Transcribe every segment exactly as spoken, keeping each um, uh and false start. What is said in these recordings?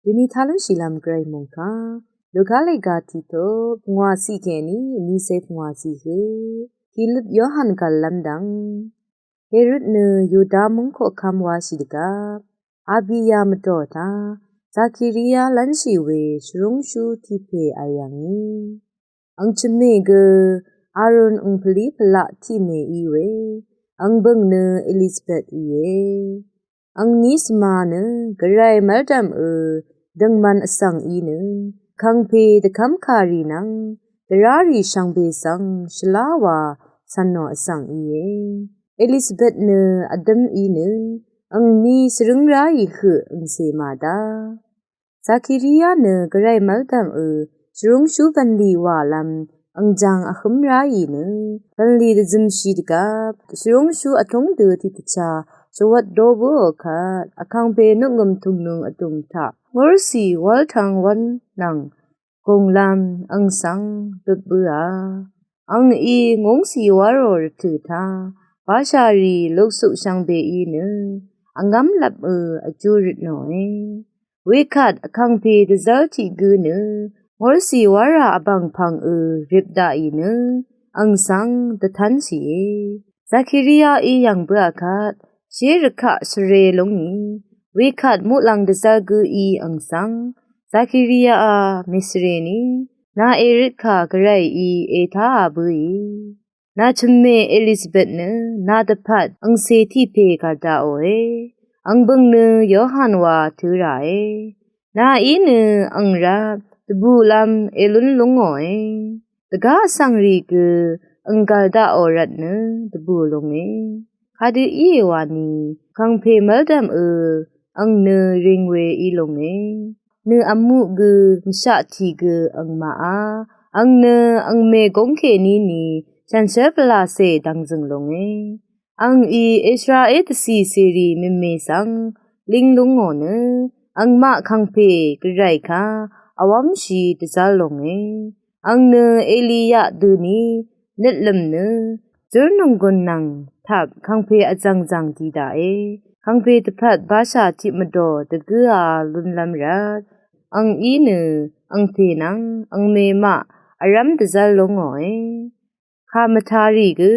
Dini talun shilam gray mungka. Luka lega tito pngwa si keni ni se pngwa si hu. Philip Yohan galam dang. Herod nø Yuda mungko kamwa shidga. Abiya mdota. Zakaria lanshi we shirungshu tipe ayangi. Ang chøme gø Arun ang pvli pvlaq tiqme iwe, ang bøng nø Elizabeth iye. Ang nisma nø gvray mvldvm ø døngman vsvng i nø, kangpe dvkvm kari nvng, dvrari shvngbe svng shvlawa sanno vsvng iye. Elizabeth nø vdøm i nø, ang ni svrøng rayi høq ang se mada. Zakaria nø gvray mvldvm ø shvrungshu bvnli waqlam angjang vhøm rayi nø bvnli dvzømshi dvgvp shvrungshu vtungdø titvcha shvwvt dobo kvt vkangpe nukngøm tungnung vdung taq ngursi wvltvng wvn nvng gunglam angsvng dutbø a. Ang i ngungsi waro rvtø ta bashari luksuk shvngbe i nø angam lap ø vju rvtnoe. Wekvt vkangpe dvzvl tiq gø nø ngursi wara vbang pang ø rip daqi nø angsvng dvtansiye. Zakaria i yvng bø akvt shirvkaq svre lungni wekvt muqlang dvzvl gø i angsvng Zakaria a mesreni na erøtka gvray i eta a bøi. Na chømme Elizabeth nø na dvpvt angse tipe gvdaoe. Ang bøng nø Yohan wa tørae. Na i nø ang rap dvbulam elun lungoe. Dvga vsvngri gø ang gvdaorat nø dvbu lunge. Kadø i wani kangpe mvldvm ø ang nø ringwe i lunge. Nø amuq gø mshaq ti gø ang maqa ang nø ang me gongke nini shansher pvlase dvngzøng lunge. Ang i Israel dvsi seri meme svng ling lungo nø ang maq kangpe gvray ka vwamshi dvzvl lunge. Ang nø Eliya døni nøtløm nø jurnunggun nvng tap kangpe vzvngzvng didaqe. Kangpe dvpvt basha tiq mvdo dvgøa lunlvm rvt ang i nø angpe nvng ang me maq vrvm dvzvl lungoe. Ka mvtari gø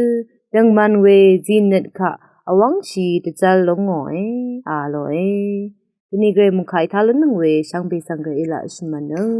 dvngman we zinøt kaq vwvngshi dvzvl lungoe a loe. Dvni gvray mungka i talun nøng we shvngbe svng gø ilaq shvmvnøng.